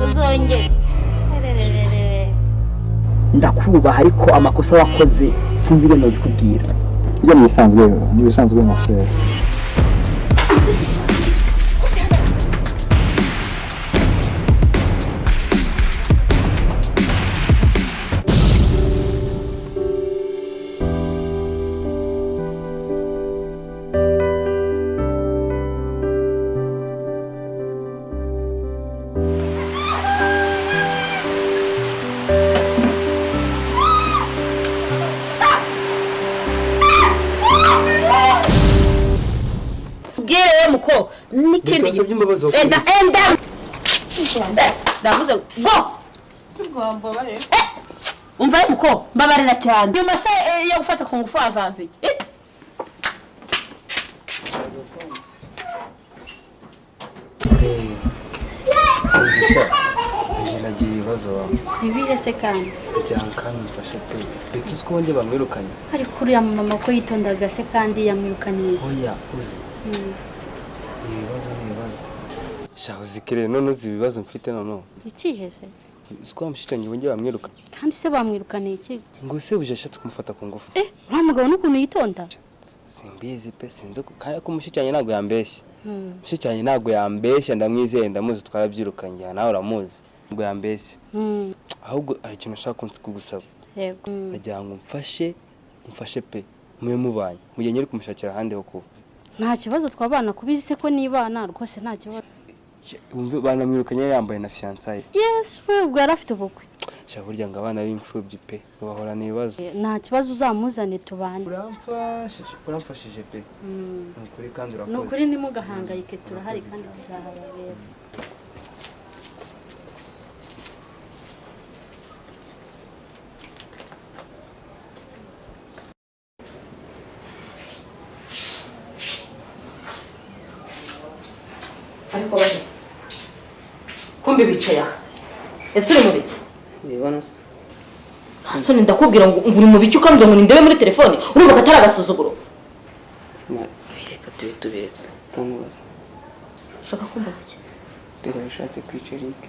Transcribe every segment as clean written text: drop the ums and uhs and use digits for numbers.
Uzongere. Ndakubaha, ariko amakosa wakoze sinzi ibintu bikubwira. Ibyo ni ibisanzwe mon frère. Bwire muko n'ikindi. Wasabye imbabazi. Enda, enda, ndavuze ngo umva muko, mbabarira cyane. Nyuma se yo gufata ku ngufu azaza iki? Uzisha, njye nagiye ibibazo wawe. Ibihe se kandi? Byanka mfashe pe. Leta, uzi ko bongeye bamwirukanye? Ariko uriya mama ko yitondaga se, kandi yamwirukaniye iki? Oya, uzi, ibibazo ni ibibazo sha. Uzi kere none, uzi ibibazo mfite noneho? Ikihe se? Uzi ko wa mushiki wanjye bongeye bamwirukanye? Kandi se bamwirukaniye iki? Ngo se buje ashatse kumufata ku ngufu. Eh, uriya mugabo n'ukuntu yitonda! Simbizi pe, sinzi kandi ko mushiki wanjye ntabwo yambeshya. Mushiki wanjye ntabwo yambeshya, ndamwizeye, ndamuzi, twarabyirukanye, nawe uramuzi, ntabwo yambeshya. Ahubwo hari ikintu nshaka kugusaba. Yego. Nagira ngo umfashe pe, mube mubanye mu gihe nyiri kumushakira ahandi ho kuba. Nta kibazo, twabana kubizi se ko nibana rwose, nta kibazo. Wumve, banamwirukanye yambaye na fiançailles. Yesu we, ubwo yari afite ubukwe? Sha, burya ngo abana b'imfubyi pe bahorana ibibazo. Nta kibazo, uzamuzane tubane. Uramfashije, uramfashije pe. Ni ukuri kandi Ni urakoze. ukuri, ntimugahangayike, turahari kandi tuzahababera. Ariko bari kumbi bicaye aha, ese uri mu biki? Ubibona se? Nta soni, ndakubwira ngo uri mu biki, ukambwira ngo nindebe muri telefone. Urumva ko atari agasuzuguro? Reka tube tubiretse, ndamubaza. Ushaka kumbaza iki? Dore yashatse kwica Eric.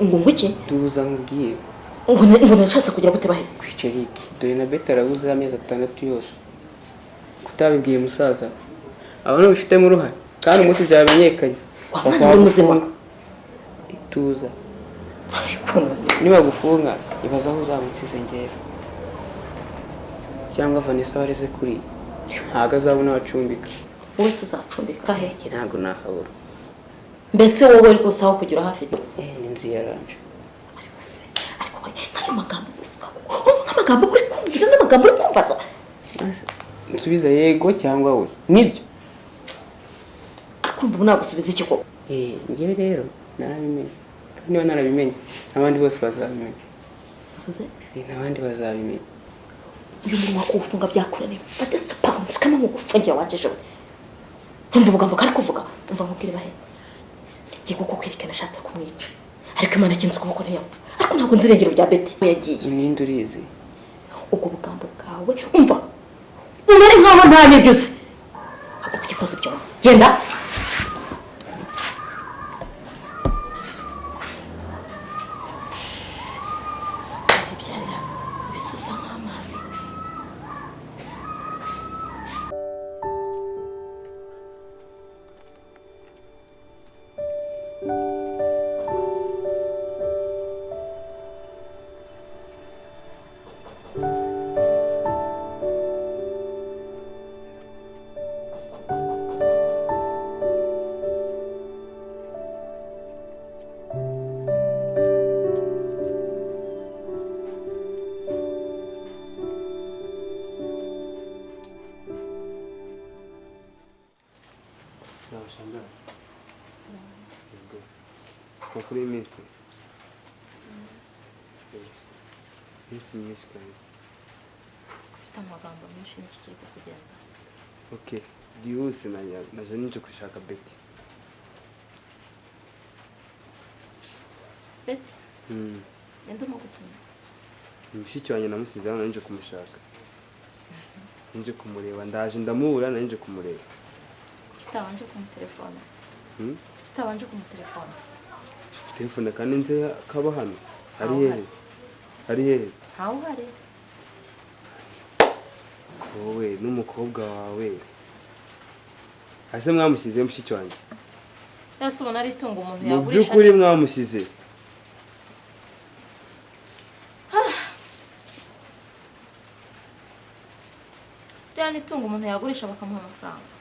Ngo iki? Tuza nkubwiye. Ngo nashatse kugira gute bahe? Kwica Eric. Dore na Beta arabuze amezi 6 yose. Kutabibwiye musaza, aba bifitemo uruhare, kandi umunsi byamenyekanye Wa mwana uri muzima? Ituza. Ariko Nibagufunga, ibaza aho uzaba unsize ngewe cyangwa Vanessa wareze kuri, ntabwo azabona aho acumbika. Wowe se uzacumbika he? Njye ntabwo nahabura. Mbese wowe rwose aho kugira hafite? Eh, ni inzu yaranje. Ariko se, ariko we, nk'ayo magambo uvuga, nk'amagambo uri kumbwira n'amagambo uri kumbaza. Nsubiza yego cyangwa we, nibyo? Ariko urumva ubu nagusubiza iki koko? Eh, njyewe rero narabimenye, kandi niba narabimenye n'abandi bose bazabimenya. Uvuze? Eh, n'abandi bazabimenya. Uyu munwa kuwufunga byakunaniye, fate suparu nsikamo nkugufungira wanjeje we. Umva ubugambo kari kuvuga. Umva nkubwire bahe, ngiye kuko kwerekana ashatse kumwica, ariko Imana akinze ukuboko ntiyapfa. Ariko ntabwo nzi irengero rya Beti yagiye. Ninde urizi? Ubwo bugambo bwawe, umva, umere nkaho nta n'ibyo uzi. Haguruka ugikoze ibyo, genda. Ibyarira bisusa nk'amazi. Nabashanga. Makuru y'iminsi? Iminsi myinshi kabisa. Ufite amagambo menshi, n'iki kiri kukugenza? Okay, byihuse naje ninje gushaka Betty. Beti? Ninde umugutumye? Mushiki wanjye namusize hano, ninje kumushaka. Ninje kumureba, ndaje ndamubura, ninje kumureba. Utabanje kumutelefona? Hmm? Tutabanje kumutelefona. Telefone kandi nze kaba hano. Ari hehe? Ari hehe? Ntawe uhari. Wowe n'umukobwa wawe. Ase mwamushyize mushiki wanjye. Ese ubona ari itungo umuntu Mu yagurisha? by'ukuri mwamushyize. Rya ni itungo umuntu yagurisha bakamuha amafaranga.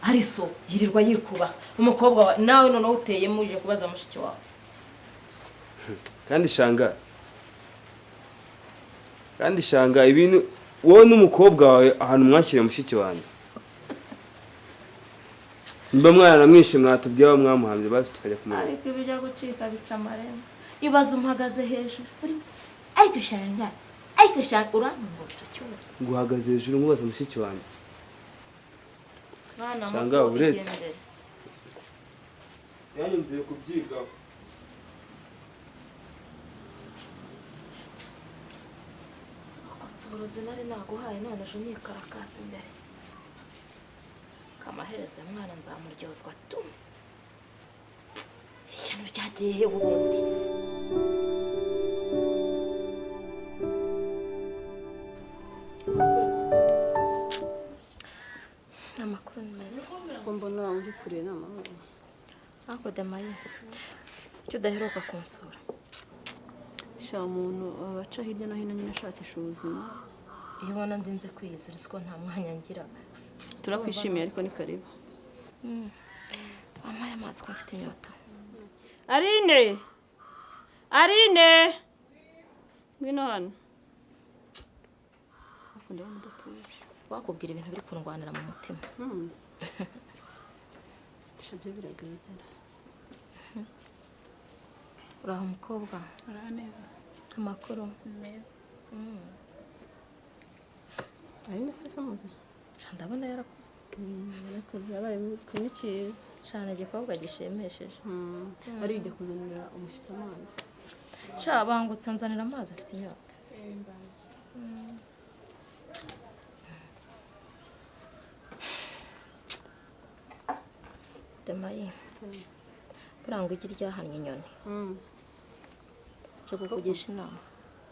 Ariso yirirwa yikuba umukobwa wawe nawe noneho uteyemo uje kubaza mushiki wawe. Kandi shanga ibintu wowe n'umukobwa wawe ahantu mwashyiriye mushiki wanjye. Mba mwaramwishe mwatubwiye aho mwamuhambye basi tukajya kumureba. Ariko ibijya gucika bica amarenga. Ibaze umuhagaze hejuru ariko shanga urantunga urutoki. Nguhagaze hejuru nkubaza mushiki wanjye. Mwana Shanga muto uretse. igendere. Yanyumviye kubyigaho. Akotse uburozi nari naguhaye none ejo nyikarakasi imbere. Kamaherezo mwana nzamuryozwa tu. Ishyano ryagiye he ubundi? Amakuru ni meza. Siko mbona uri kure n'amahoro. Ariko Demaye, icyo udaheruka kunsura. Sha umuntu abaca hirya no hino nyine ashakisha ubuzima. Iyo ubona ndinze kwiyizira siko nta mwanya ngira. Turakwishimiye ariko ni karibu. Wampaye amazi ko mfite inyota. Arine! Arine! Ngwino hano. Akunda udatuje. Wakubwira ibintu biri kundwanira mu mutima. Sha byo biragaragara. Uraho mukobwa? Uraho neza. Amakuru? Meza. Arine se somuze? Sha ndabona yarakuze. Yarakuze yabaye kumwe cyiza. Sha ni igikobwa gishimishije. Ari ijya kuzanira umushyitsi amazi. Sha bangutse nzanira amazi afite inyota. Demaye, buranga igi ryahannye inyoni. Nje kukugisha inama.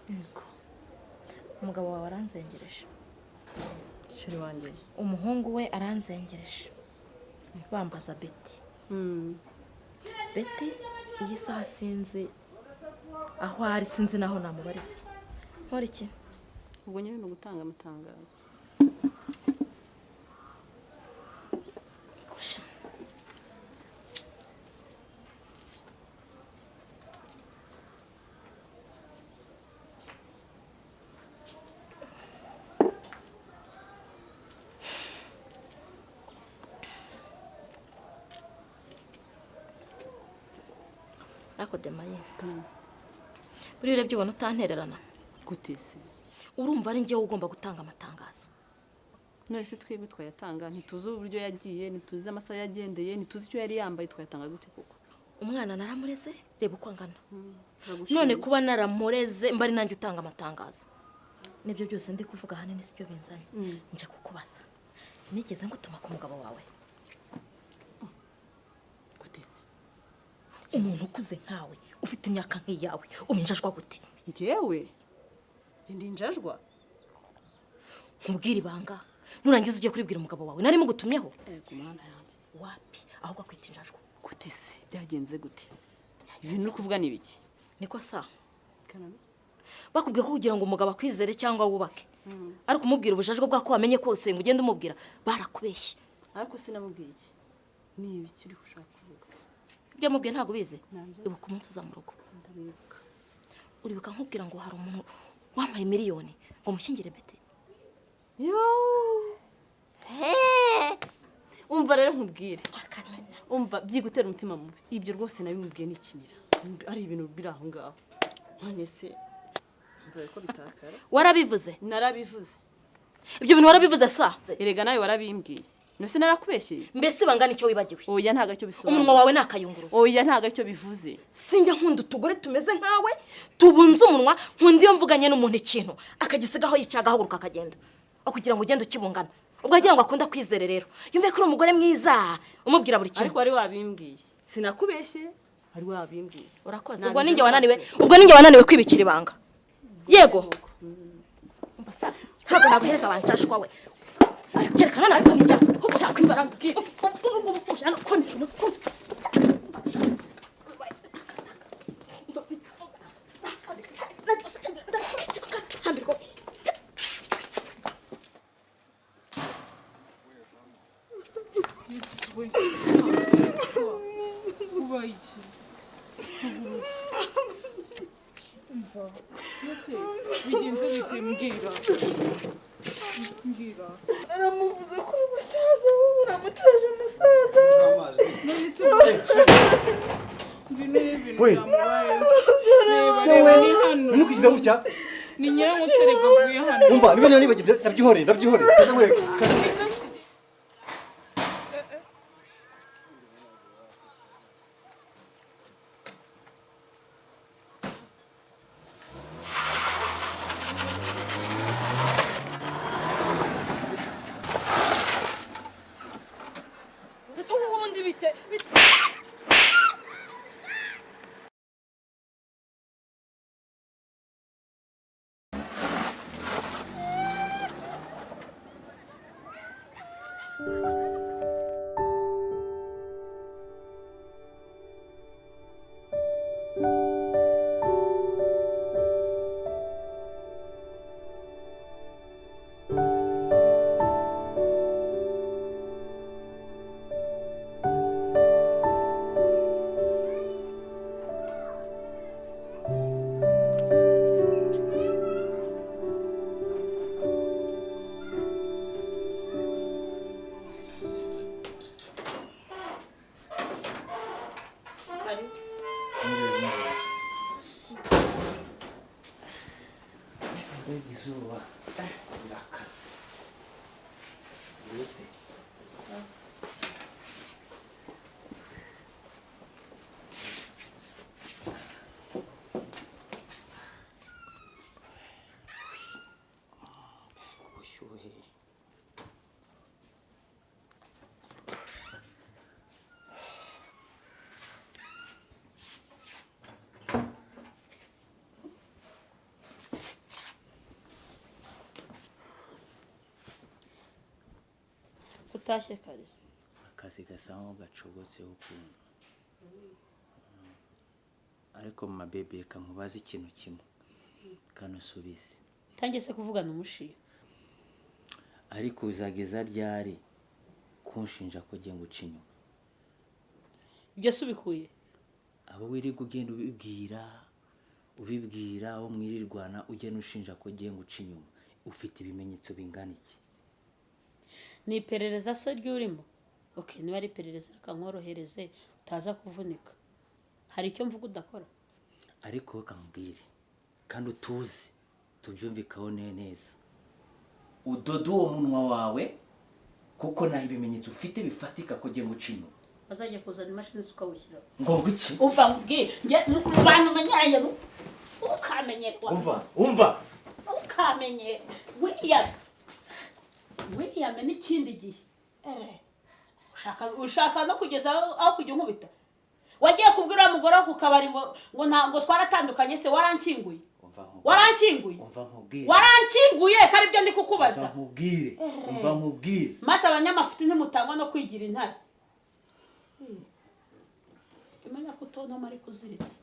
Yego. Umugabo wawe aranzengereje. Sheri wanjye. Umuhungu we aranzengereje. Bambaza Betty. Betty iyi saha sinzi aho ari, sinzi naho namubariza. Nkora iki? Ubwo nyine ni ugutanga amatangazo. Gusha. Ariko Demaye, buriya urebye ubona utantererana. Gute se? Urumva ari njyewe ugomba gutanga amatangazo. None se twebwe twayatanga, ntituzi uburyo yagiye, ntituzi amasaha yagendeye, ntituzi icyo yari yambaye, twayatanga gute koko? Umwana naramureze, reba uko angana. None kuba naramureze mbari nanjye utanga amatangazo. Nibyo byose ndi kuvuga ahanini sibyo binzanye. Nje kukubaza. Nigeze ngutuma ku mugabo wawe? Gute se? Umuntu ukuze nkawe, ufite imyaka nk'iyawe, ubinjajwa gute? Njyewe? Njye ndinjajwa? Nkubwira ibanga, nurangiza ugiye kuribwira umugabo wawe. Nari mugutumyeho? Yego mwana yanjye. Wapi, ahubwo akwita injajwa. Gute se? Byagenze gute? Ibintu uri kuvuga ni ibiki? Niko sa. Bakubwiye ko kugira ngo umugabo akwizere cyangwa wubake, ariko umubwira ubujajwa bwako wamenye kose ngo ugende umubwira, barakubeshye. Ariko sinamubwiye iki? Ni ibiki uri gushaka kuvuga? Ibyo amubwiye ntabwo ubizi? Ibuka umunsi uza mu rugo. Ndabibuka. Uribuka nkubwira ngo hari umuntu wampaye miliyoni ngo mushyingire Betty? Yo! Umva rero nkubwire. Umva byigutera umutima mubi. Ibyo rwose nabimubwiye nikinira. Ari ibintu biri aho ngaho. None se umva ko bitakara. Warabivuze? Narabivuze. Ibyo bintu warabivuze sa? Erega nawe warabimbwiye. Nose narakubeshyeye. Mbese bangana icyo wibagiwe? Oya ntago aricyo bisobanura. Umunwa wawe nakayunguruzo. Oya ntago aricyo bivuze. Sinjya nkunda utugore tumeze nkawe tubunze umunwa, nkunda iyo mvuganye n'umuntu ikintu akagisigaho yicaga ahaguruka akagenda. Aho kugira ngo ugende ukibungana. Ubwo agira ngo akunda kwizere rero. Yumve ko uri umugore mwiza, umubwira buri kimwe. Ariko wari wabimbwiye. Sinakubeshye, wari wabimbwiye. Urakoze. Ubwo ninjye wananiwe, ubwo ninjye wananiwe kwibikira ibanga. Yego. Umva sa, ntabwo naguhereza wanshashwa we. Cyerekana nariko nijya ko byakwibara mbwiye. Ubu ngubu ufusha hano konesha umutwe. Hambirwa. Ubaye iki? Umva, mbese bigenze bite? Mbwira, mbwira. Naramuvuze ko uri umusaza, wowe uramutaje umusaza. None se ngwino urebe ibintu byamubayeho. Reba, reba, ni hano. None kugira gutya? Ni nyiramutserega avuye hano. Umva, niba niba ndabyihoreye, ndabyihoreye. Kaza nkwereke. Kaza. Ubundi bite? Izuba rirakaze. Ubushyuhe. Utashye kare. Akazi gasa nkaho gacogotseho ukuntu. Ariko mama bebe, reka nkubaze ikintu kimwe kanusubize. Tangiye se kuvugana umushinga. Ariko uzageza ryari kunshinja ko ugiye guca inyuma? Ibyo se ubikuye? Abo wirirwa ugenda ubibwira, ubibwira abo mwirirwana ugenda ushinja ko ugiye guca inyuma, ufite ibimenyetso bingana iki? Ni iperereza se ry'urimo? Okay, niba ari iperereza reka nkorohereze utaza kuvunika. Hari icyo mvuga udakora? Ariko reka nkubwire kandi utuze tubyumvikaho neza, udodo uwo munwa wawe kuko nta ibimenyetso ufite bifatika ko ugiye guca inyuma. Bazajya kuzana imashini ukawushyiraho. Ngo iki? Umva nkubwire, njye mu bantu menyeranye ukamenye. Umva, umva. Ukamenye William. William n'ikindi gihe. Ushaka no kugeza aho kujya unkubita. Wagiye kubwira umugore wo ku kabari ngo ngo ntabwo twaratandukanye se warankinguye. Warankinguye. Umva nkubwire. Warankinguye kandi ibyo ndi kukubaza. Umva nkubwire. Umva nkubwire. Maze abanyamafuti ntimutangwa no kwigira intare. Umenya ko utontoma ariko uziritse.